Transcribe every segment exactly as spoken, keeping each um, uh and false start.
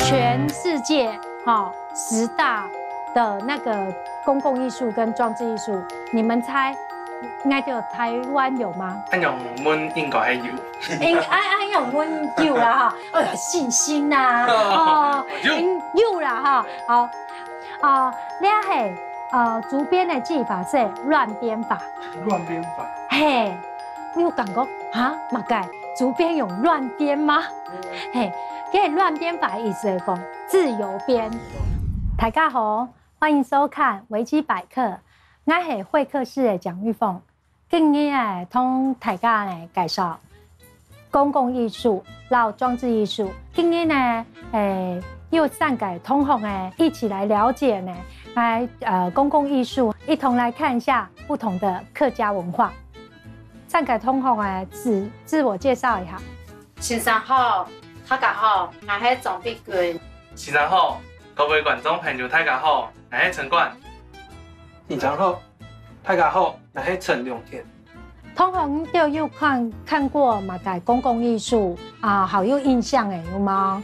全世界哈、十大的那个公共艺术跟装置艺术，你们猜，应该就台湾有吗？恁樣問应该係有。应该恁样问有啦哈，哎呀，信心呐、哦，有。嗯，有啦哈，好，哦，你係呃竹编的技法是亂编法，亂编法。嘿，你有感觉啊？嘛个竹编有亂编吗？嘿，这个亂编法的意思是讲自由编。大家好，欢迎收看维基百客，我是会客室的蒋玉凤。今日啊，同大家呢介绍公共艺术、老装置艺术。今日呢，诶，有三个同学呢一起来了解呢，来呃公共艺术，一同来看一下不同的客家文化。三个同学呢，自自我介绍一下。先生好，大家好，我是张碧君。先生好，各位观众朋友，大家好，我是陈冠。先生好，大家好，我是陈良田。同学，你都有看看过么个公共艺术啊？好有印象诶，有吗？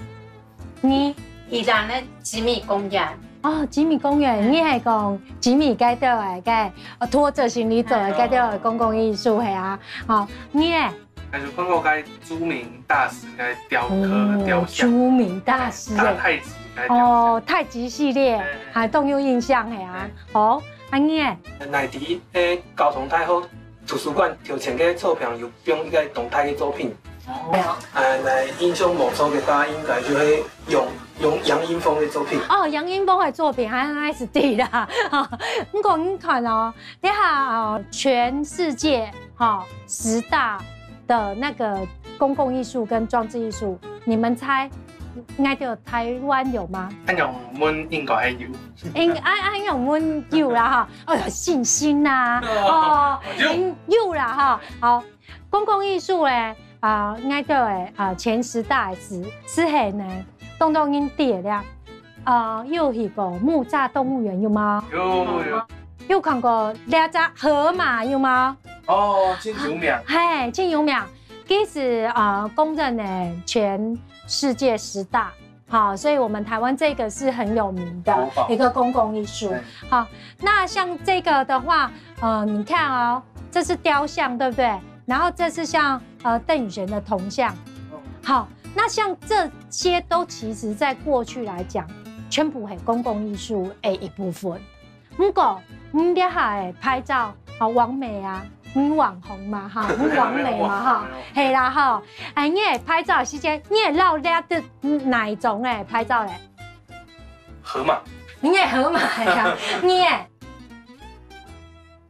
你？宜兰的吉米公园。哦，吉米公园，你是讲吉米该个个，呃，拖着行李走的该个公共艺术系啊？哦，你呢？还有看过个朱明大师个雕刻、雕像，朱明大师，大太极个雕像。哦，太极系列，还动有印象系啊？哦，啊你呢？乃迪，诶，交通大学图书馆头前个草坪有放一个动态个作品。哦。呃，来印象无错个，大家应该就会用用杨英风的作品。哦，杨英风的作品还蛮 S D 啦。不过你看哦，你看哦，全世界哈、十大的那个公共艺术跟装置艺术，你们猜，应该就台湾有吗？恁样问应该係有。应该恁样问有啦哈，哎呀，信心呐、哦，有。嗯，有啦哈，好，公共艺术嘞，啊、应该对诶，啊、前十大是是系呢，当当应对了，啊、有去过木栅动物园有吗？有有。有看过那只河马有吗？哦，真有名。嘿，真有名。其实啊、公认的全世界十大，好，所以我们台湾这个是很有名的一个公共艺术。好，那像这个的话，呃，你看哦，这是雕像，对不对？然后这是像呃邓雨贤的铜像。好，那像这些都其实在过去来讲，全部很公共艺术诶一部分。 毋過，你這下个拍照，吼，網美啊，你網紅嘛，哈，你網美嘛，哈，係啦，吼。哎，你个拍照時間，你个老爹的哪一種个拍照咧？河馬。你个河馬呀，你个？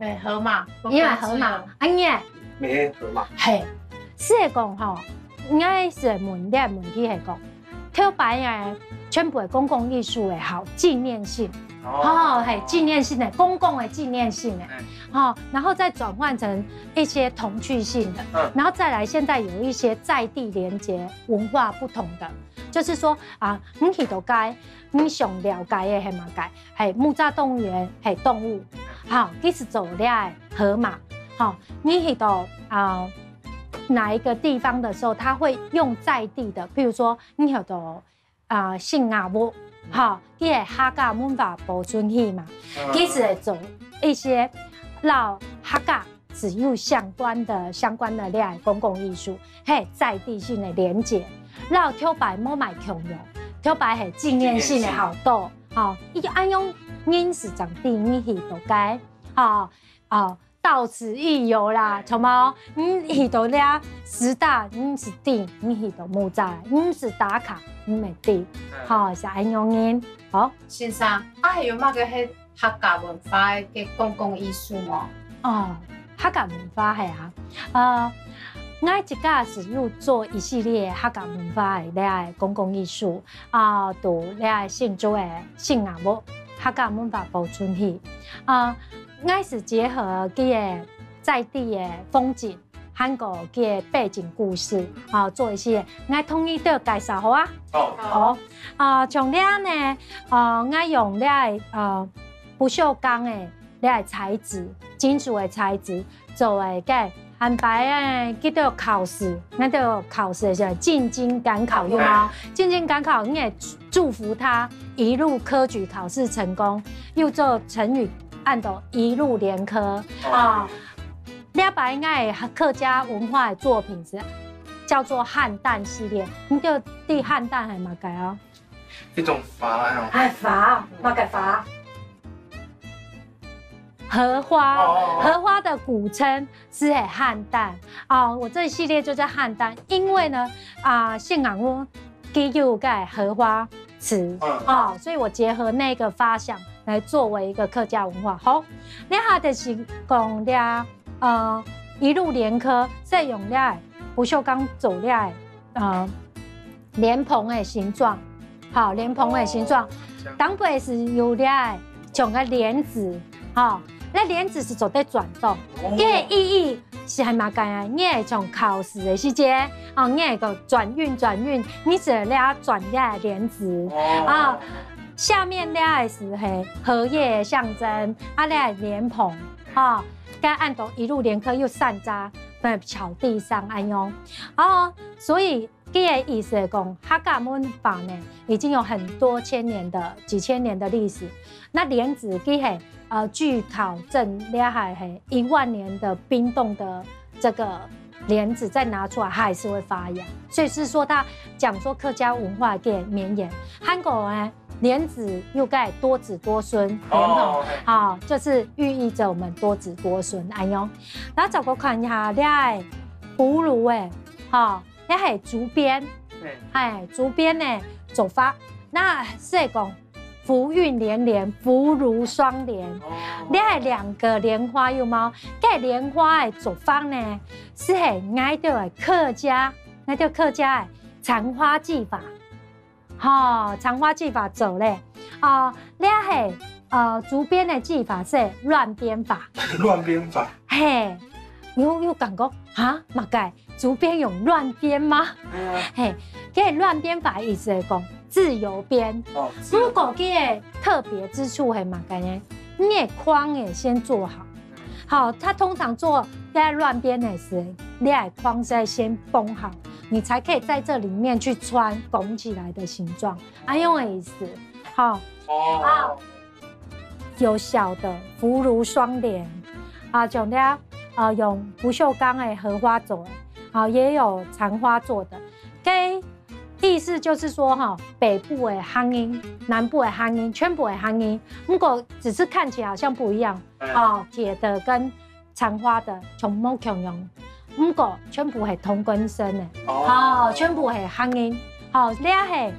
哎，河馬。你个河馬，啊，你个？沒河馬。嘿，係講吼，應該係問這問題係講， 頭擺个全部个公共藝術个好紀念性，哦，嘿，紀念性的公共个紀念性个，吼，然後再轉換成一些童趣性的，然後再來現在有一些在地連結文化不同的，就是說啊，你去到該，你想了解个係麼个？係木柵動物園，係動物，好，佢係做這个河馬，好，你去到啊哪一個地方的時候，他會用在地的，譬如說 你曉得啊，性雅屋，吼，佢係客家文化保存區嘛，佢係做一些摎客家係有相關的、相關的這个公共藝術，嘿，在地性的連結，摎頭擺無麼共樣，頭擺係紀念性的好多，吼，佢就恁樣認識長地，你去到該，吼，哦， 到此一遊啦，著無？你去到這十大，你係知，你去到木柵，你係打卡，你毋知，吼，係恁樣个，吼。先生，啊，還有麼个係客家文化个公共藝術無？哦，客家文化係啊，呃，𠊎自家係有做一系列客家文化个這个公共藝術， 啊，到這个新竹个性雅屋，客家文化保存區。啊，𠊎係結合佢个在地个風景，還過佢个背景故事，啊，做一些，𠊎同你兜介紹好啊。好。好，啊，像這呢，啊，𠊎用這个，呃，不鏽鋼个這个材質，金屬个材質做个个，還擺个，記得考試，該个考試个時候，進京趕考有無？進京趕考，你也祝福他一路科舉考試成功，又做成語安到一路連科啊。這擺應該客家文化的作品是叫做漢旦系列，你就知漢旦係麼个哦？ 一種花啊，哎，花，麼个花？荷花，哦。荷花的古稱是漢旦。哦，我這一系列就叫漢旦，因為呢，啊，信仰屋佢有个荷花池，嗯。哦，所以我結合那個發想來作為一個客家文化。好，這下就是講這，呃，一路連科，再用這不鏽鋼做這，呃，蓮蓬的形狀，好，蓮蓬的形狀，這樣。頂背係有這像个蓮子，好，該蓮子係做得轉動，哦。這意義係還蠻感人，你會像考試的時節，哦，你會个轉運轉運，你係這轉這蓮子，哦。啊，下面這係係荷葉的象徵，啊，這蓮蓬，哈，該安到一路連科又散扎在草地上恁樣，哦，所以 佢个意思係講，客家文化呢，已經有很多千年的、幾千年的歷史。那蓮子佢係，呃，據考證，這還係一萬年的冰凍的這個蓮子再拿出來，還是會發芽。所以是說，他講說客家文化个綿延。還過呢，蓮子又該多子多孫，蓮蓬，哦，啊，就是寓意著我們多子多孫，恁樣。然後再過看一下，這个葫蘆誒，哈， 這係竹編，嘿。係，竹編个做法。那係講福運連連，福如雙連。哦。這係兩個蓮花有無？該蓮花个做法呢，係𠊎兜个客家，𠊎兜客家个纏花技法。 吼，纏花技法做咧。哦，這係，呃，竹編个技法係亂編法。亂編法。嘿，有，有感覺，哈，麼个？竹編用亂編嗎？哎呀。嘿，這个亂編法意思係講自由編。哦，不過這个特別之處係麼个呢？你个框也先做好。好，它通常做在亂編的時，你个框是要先繃好，你才可以在這裡面去穿拱起來的形狀。啊，用的意思，好。哦。有小的福如雙聯，啊，像這，呃，用不鏽鋼的荷花做的，啊，也有纏花做的。該意思就是說，哈，北部的客人、南部的客人，全部的客人，不過只是看起來好像不一樣，哎。哦，鐵的跟 纏花的全部共樣，毋過全部係同根生的，哦。吼，全部係客人，吼，這係，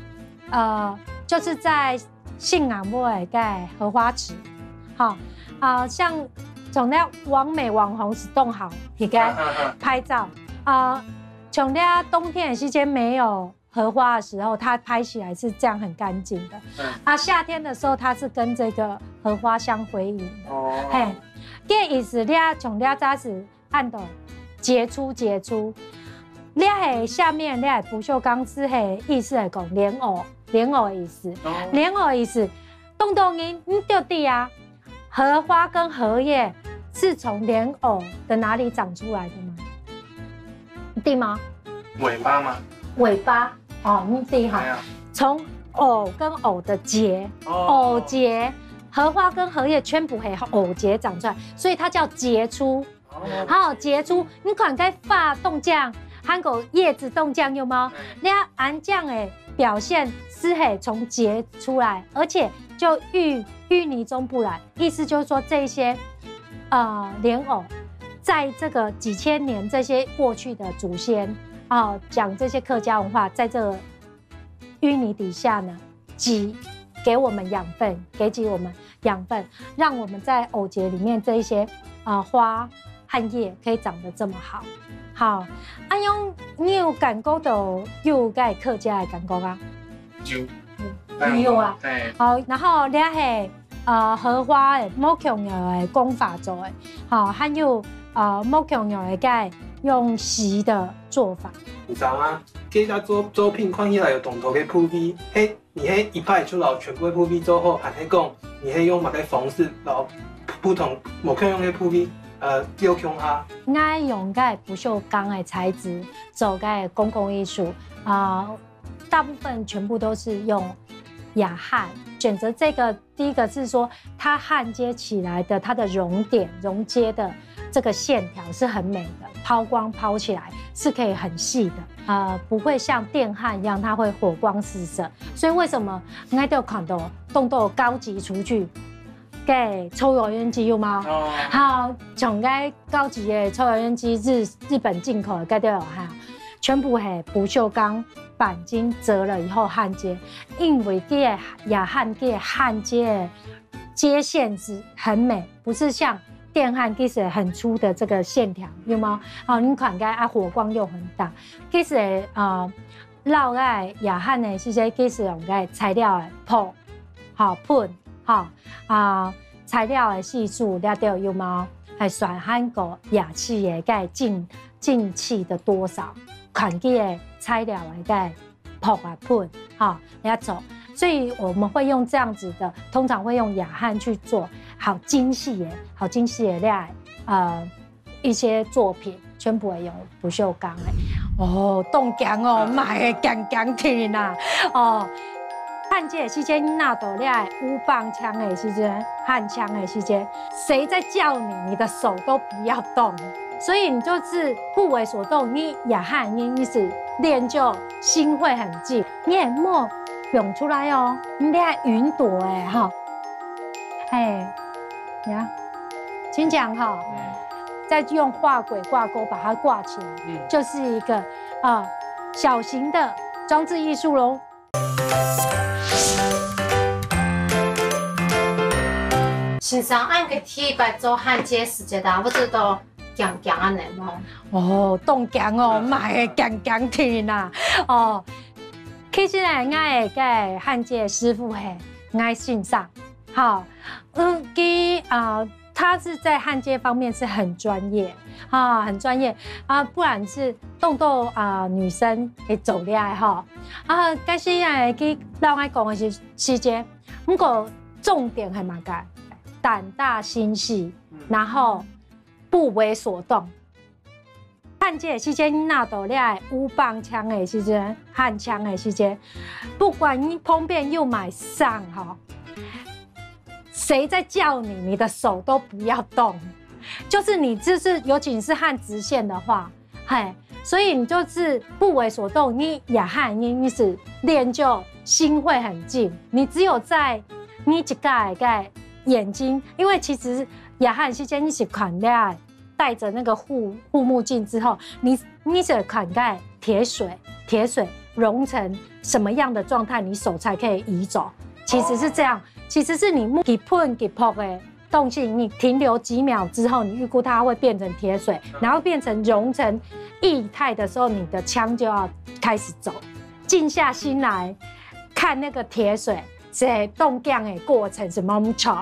呃，就是在信仰屋个該荷花池，吼，啊，像像那網美網紅是當好，一个拍照，啊，像那冬天的時間沒有 荷花的時候，它拍起來是這樣很乾淨的。嗯。啊，夏天的時候，它是跟這個荷花相輝映的。哦。嘿，這意思，你啊，像你啊，這是按到傑出傑出。你係下面，你係不鏽鋼，係意思係講蓮藕，蓮藕的意思。哦。蓮藕的意思，當多人，你就知啊，荷花跟荷葉是從蓮藕的哪裡長出來的嗎？對嗎？尾巴嗎？尾巴，哦，你對哈哎。呀。從藕跟藕的節，哦。藕節，荷花跟荷葉全部係藕節長出來，所以它叫傑出。哦。好，傑出，你看該花當靚，還有葉子當靚，有無？哎。你看恁靚的表現是係從節出來，而且就淤淤泥中不染，意思就是說這些，呃，蓮藕，在這個幾千年這些過去的祖先，哦，講這些客家文化，在這個淤泥底下呢，給給我們養分，給予我們養分，讓我們在藕節裡面這一些，呃，花和葉可以長得這麼好。好，恁樣你有感覺到有該客家的感覺啊？有。有啊。哎。好，然後這係，呃，荷花的，無共樣的工法做的，好，還有，呃，無共樣的該用錫的做法。你知道嗎？這隻作作品看起來有當多个部位，係你係一擺就摎全部个部位做好，還係講你係用麼个方式，摎不同無共樣个部位，呃，做共下？𠊎用个不鏽鋼个材質做个公共藝術啊，大部分全部都是用楢hand。選擇這個，第一個是說它hand接起來的，它的熔點、熔接的這個線條是很美的，拋光拋起來是可以很細的，呃，不會像電hand一樣，它會火光四射。所以為什麼𠊎兜看到當多高級廚具，該抽油煙機有無？哦。好，像該高級个抽油煙機，日，日本進口个，該都有哈，全部係不鏽鋼鈑金折了以後hand接，因為這个楢hand，這个hand接个接線是很美，不是像電hand其實很粗的這個線條，有無？哦，你看該啊，火光又很大。其實，呃，摎該楢hand个時節，其實用个材料个泡，好，噴，好，啊，材料个係素，了後有無？還算還過氬氣个該進，進氣的多少，看佢个材料个該泡啊噴，哈，了做。所以我們會用這樣子的，通常會用楢hand去做好精細个，好精細个料，呃，一些作品全部會用不鏽鋼个。哦，當強哦，買个強強聽啊！哦，hand接个時節，你拿到這烏棒槍个時節，hand槍个時節，誰在叫你，你的手都不要動。所以你就是不為所動，你楢hand，你一直練就心會很靜，你也莫湧出來哦，你這雲朵哎哈。嘿，呀，請講哈，再用畫軌掛鉤把它掛起來，嗯。就是一個，啊，小型的裝置藝術咯。先生，恁个第一擺做hand接時節啊，毋知道強強恁呢無？哦，當強哦，買个強強聽啊！哦，其實呢，𠊎个hand接師傅係𠊎先生，好，嗯，佢，呃，他是在hand接方面是很專業，啊，很專業，啊，不然是當多，啊，女生會做這个哈。啊，但是呢，佢摎𠊎講个是，時節，毋過重點係麼个？膽大心細，然後不為所動。hand接个時節，你拿到這烏棒槍个時節，hand槍个時節，不管你旁邊有麼儕吼，誰在叫你，你的手都不要動。就是你就是，尤其你是hand直線的話，嘿，所以你就是不為所動，你楢hand，你，你是練就心會很靜。你只有在你自家个眼睛，因為其實楢hand時節你是看了 戴著那個護，護目鏡之後，你，你只看該鐵水，鐵水融成什麼樣的狀態，你手才可以移走。其實是這樣，其實是你目，佢噴佢泡个東西，你停留幾秒之後，你預估它會變成鐵水，然後變成融成液態的時候，你的槍就要開始走，靜下心來看那個鐵水。 這當強个過程係無毋著。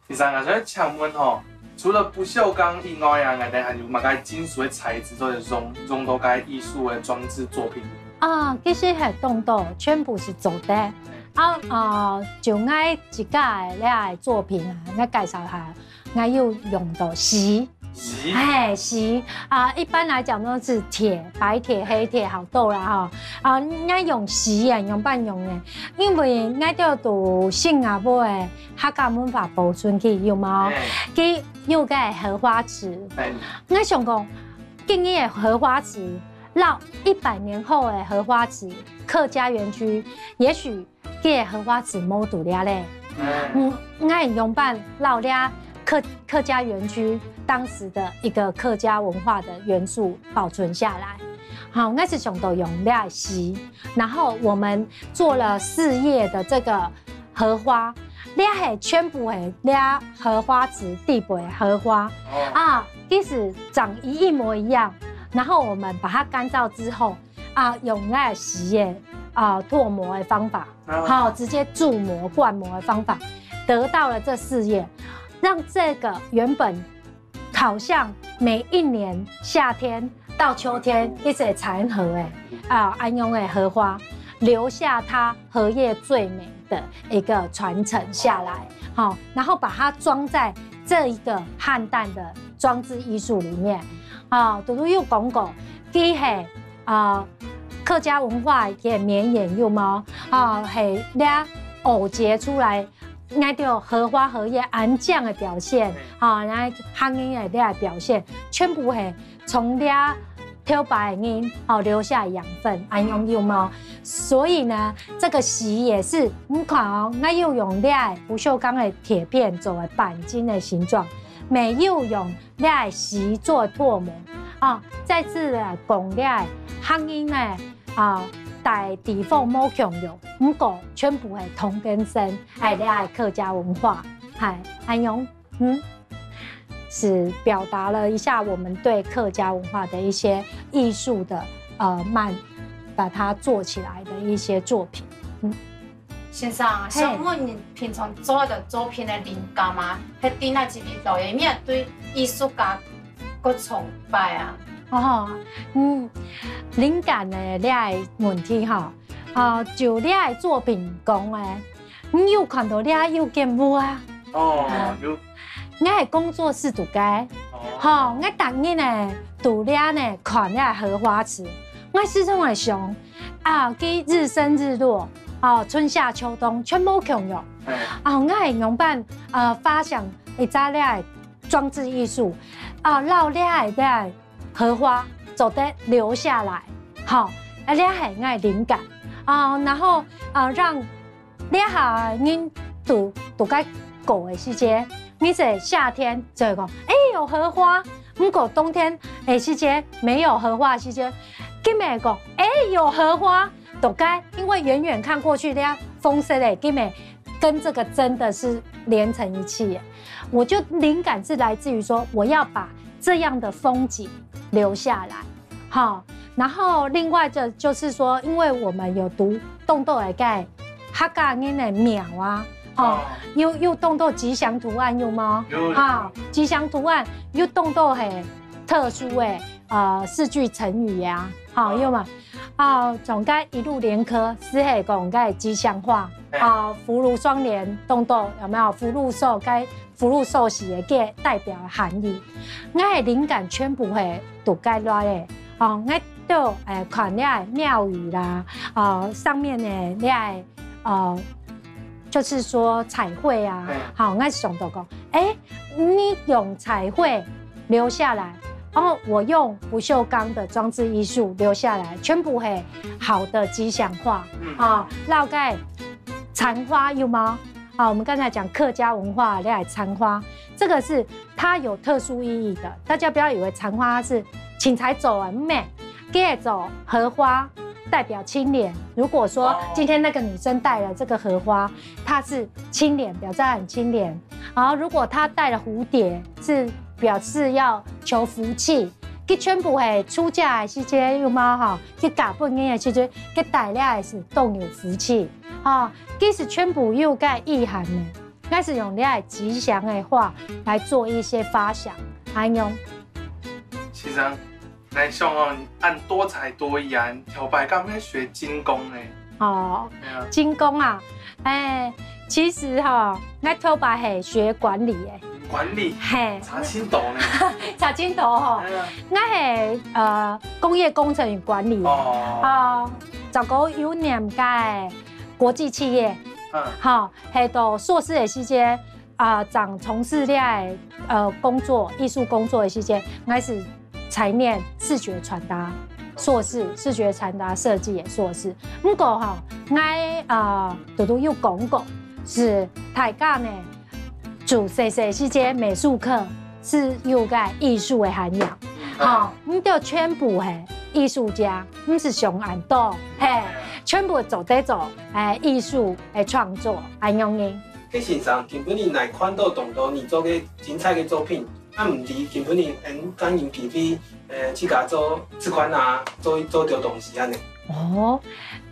先生啊，想請問吼，除了不鏽鋼以外啊，你兜還有麼个金屬个材質做得用，用到該藝術个裝置作品？啊，其實係當多，全部係做得。啊，呃，就𠊎自家个這个作品啊，𠊎介紹下，𠊎有用到錫。錫？哎，錫啊，一般來講都是鐵，白鐵、黑鐵好多啦哈。啊，𠊎用錫啊，仰般用呢？因為𠊎兜在新加坡个 客家文化保存區，有無？哎。佢有个荷花池。哎。𠊎想講，今日个荷花池，摎一百年後个荷花池，客家園區，也許佢个荷花池無在這咧。哎。嗯，𠊎仰般摎這客，客家園區當時的一個客家文化的元素保存下來。好，𠊎係想到用這个錫，然後我們做了四葉的這個 荷花，這係全部係這荷花池底背个荷花。哦。啊，其實長一，一模一樣，然后我们把它干燥之后啊，用那个洗的啊脱模的方法，啊，好，直接注模灌模的方法，得到了这四叶，让这个原本好像每一年夏天到秋天一直在产核的啊，安用的荷花，留下它荷叶最美的一个传承下来，好，然后把它装在这一个汉代的装置艺术里面。啊，嘟嘟有讲过，佢係啊客家文化个绵延有无？啊，係咧，偶结出来，那个荷花荷叶安酱的表现，啊，那客人的咧表现，全部係从咧头擺个人哦留下养分，安用有无？所以呢，这个席也是，你看哦，那又用咧不锈钢的铁片做的钣金的形状，没有用咧席做拓模啊。再次的讲咧，客人呢啊，大地方无共样，不过全部系同根生，哎，咧客家文化，系安用。 嗯，是表达了一下我们对客家文化的一些艺术的呃慢，把它做起来的一些作品。嗯，先生啊，嘿，想问你平常做的作品的灵感吗？係在哪一个导演面对艺术家个崇拜啊？哦，嗯，灵感呢，这个问题哈，啊，就这个作品讲呢，你有看到这个有景物啊？哦，嗯，有。 𠊎个工作室肚个，哦，吼，𠊎逐日呢，肚咧呢看咧荷花池，𠊎始终会想，啊，佢日升日落，哦，春夏秋冬全部共样，哎，啊，𠊎会仰般，呃，发想一只咧个装置艺术，啊，让咧个荷花做得留下来，吼，啊，咧个𠊎个灵感，啊，然后啊，让 这下人都都该搞个时节，你是夏天就会讲，哎，有荷花。如果冬天的时节没有荷花的时节，今日讲，哎，有荷花，都该，因为远远看过去，人家风声嘞，今日跟这个真的是连成一气耶。我就灵感是来自于说，我要把这样的风景留下来。 好，然后另外就就是说，因为我们有读动豆的概，客家人的庙啊，哦，哦，有有动豆吉祥图案有吗？有，有。哈，吉祥图案有动豆很特殊的呃四句成语呀，好，有吗？哦，总该一路连科是很讲该吉祥话啊，福如双连动豆有没有？福如寿该 福禄寿喜个个代表个含义。𠊎个灵感全部係都该来个，哦，𠊎都呃看了庙宇啦，哦，上面呢，了呃，就是说彩绘啊，好，𠊎想到讲，哎，你用彩绘留下来，然后我用不锈钢的装置艺术留下来，全部是好的吉祥话啊，老盖残花有吗？ 啊，我们刚才讲客家文化，你来残花，这个是它有特殊意义的。大家不要以为残花是请才走啊，没，给走荷花代表清廉。如果说今天那个女生带了这个荷花，她是清廉，表示她很清廉。然后如果她带了蝴蝶，是表示要求福气。给全部嘿出嫁的时节有吗？哈，给嫁本人的时节，给带了也是都有福气。 啊，其实全部有个意涵呢，应该是用你个吉祥的话来做一些发想，安用。先生，来想哦，你恁多才多艺啊，你头擺敢会学精工呢？哦，对啊。精工啊，哎，其实哈，我头擺是学管理的。管理？嘿。差真多呢。差真多吼。对啊。我是呃工业工程与管理的。哦。啊，早个有念个 国际企业，嗯，哈，还有硕士的时间啊，正从事这个呃工作，艺术工作的时间，开始才念视觉传达硕士，视觉传达设计的硕士。不过哈，我啊，都都有讲过，是大家呢，就学生时间美术课是有个艺术的涵养，哈，你就全部嘿艺术家，不是上安多，嘿，全部做得做。 诶，艺术个创作，安样呢。K先生，今晡日𠊎看到當多你做个精彩个作品，啊毋知今晡日𠊎等有機會，呃，自家做試看啊，做做兜東西恁呢。哦，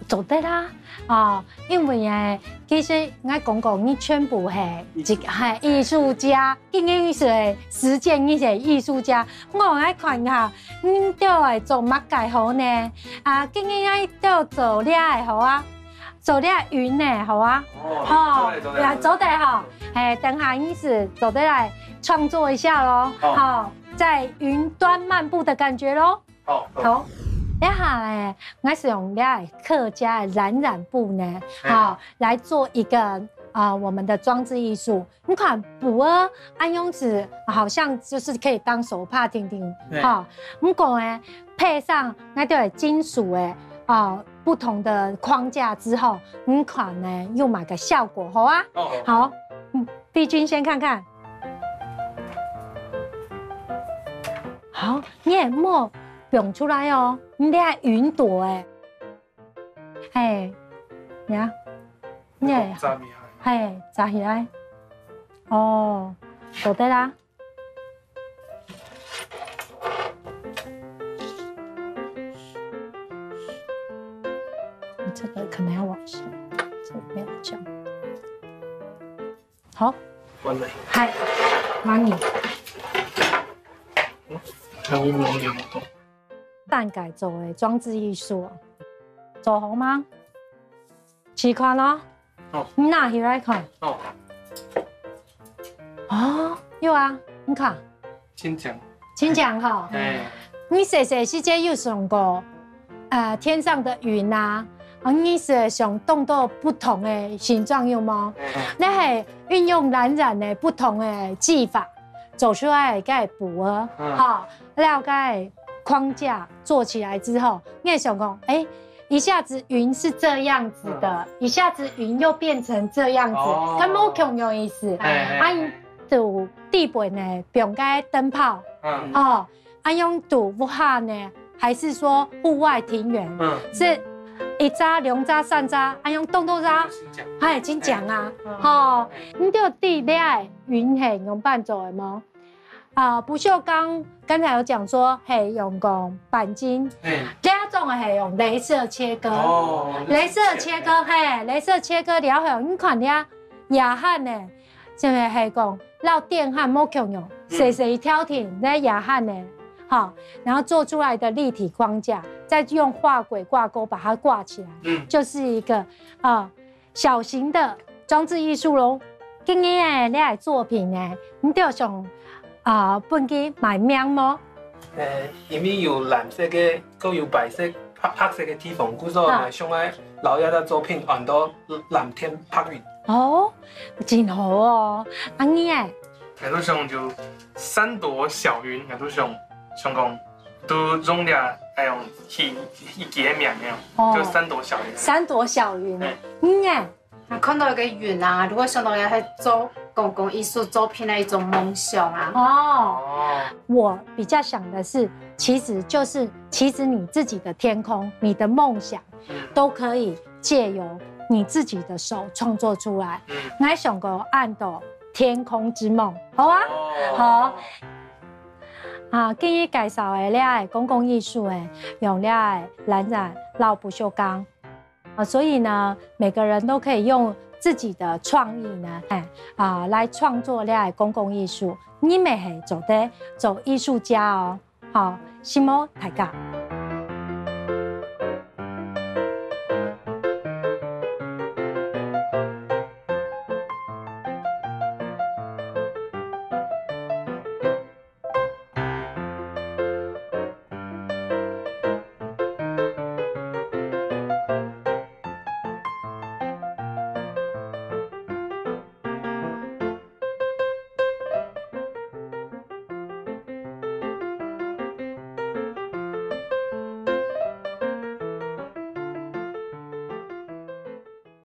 做得啦，哦，因為誒，其實𠊎講講，你全部係一係藝術家，今日你係實踐，你係藝術家。𠊎來看一下，你兜愛做麼个好呢？啊，今日愛兜做這个好啊，做這雲呢，好啊。哦，好，做得做得。來做得哈。哎，等下你係做得來創作一下咯，好。好，在雲端漫步的感覺咯。 好，好。好，這下呢，𠊎係用這客家的藍染布呢，哎。好，來做一個，呃，我們的裝置藝術。你看布啊，恁樣子，好像就是可以當手帕定定，哎。哈。毋過呢，配上那個金屬的，啊，不同的框架之後，你看呢，又麼个效果，好啊？哦，好。好，嗯，麗君先看看。好， 你个帽放出來哦，你這雲朵誒。嘿，呀，你个，遮起來。嘿，遮起來。哦，做得啦。你這個可能要往上，這個沒有這樣。 好。換你。嗨，換你。嗯，還有毛毛的。蛋改做的裝置藝術哦，做好嗎？試看哦。好。你拿起來看。好。哦，有啊，你看。 真靚。真靚吼。哎。你細細時節有想過，呃，天上的雲啊，啊，你係想當多不同的形狀有無？嗯。該係運用藍染的不同的技法，做出來个布啊，嗯。吼，了解框架做起來之後，你會想講，哎， 一下子雲是這樣子的，嗯。一下子雲又變成這樣子，哦。跟無共樣意思。哎，哎，啊，哎。你就底背呢，放个燈泡，嗯。哦，啊，用在屋下呢，還是說戶外庭園？嗯。是一隻、兩隻、三隻，啊，用當多隻？真靚。哎，真靚啊，嗯。吼，你就知這雲係仰般做个無？ 啊，不鏽鋼剛才有講說，係用講鈑金，嘿。這種係用雷射切割。哦，雷射切割，嘿，雷射切割了後，你看這，這下呢，這個係講，摎電扇無共樣，嗯。細細條條，這這下呢，哈，然後做出來的立體框架，再用滑軌掛鉤把它掛起來，嗯。就是一個，啊， 小型的裝置藝術咯。今日个這个作品呢，你兜想，啊，分佢麼个名無？呃，因為有藍色个，還有白色、白，白色个地方，故所呢，啊。想愛摎這个作品安到藍天白雲。哦，真好哦。啊，你呢？𠊎都想就三朵小雲，𠊎都想，想講，都用這，哎喲，起，起个名个，哦。就三朵小雲。三朵小雲。哎。你呢？ 啊，看到一個雲啊，如果想到也係做公共藝術作品的一種夢想啊。哦，哦。我比較想的是，其實就是，其實你自己的天空、你的夢想，嗯。都可以藉由你自己的手創作出來。嗯。𠊎想講安到天空之夢，好啊？哦。好。啊，今日介紹个這个公共藝術个，用這个藍染摎不鏽鋼。 啊，所以呢，每個人都可以用自己的創意呢，哎，啊，來創作這个公共藝術。你乜係做得做藝術家哦。好，承蒙大家。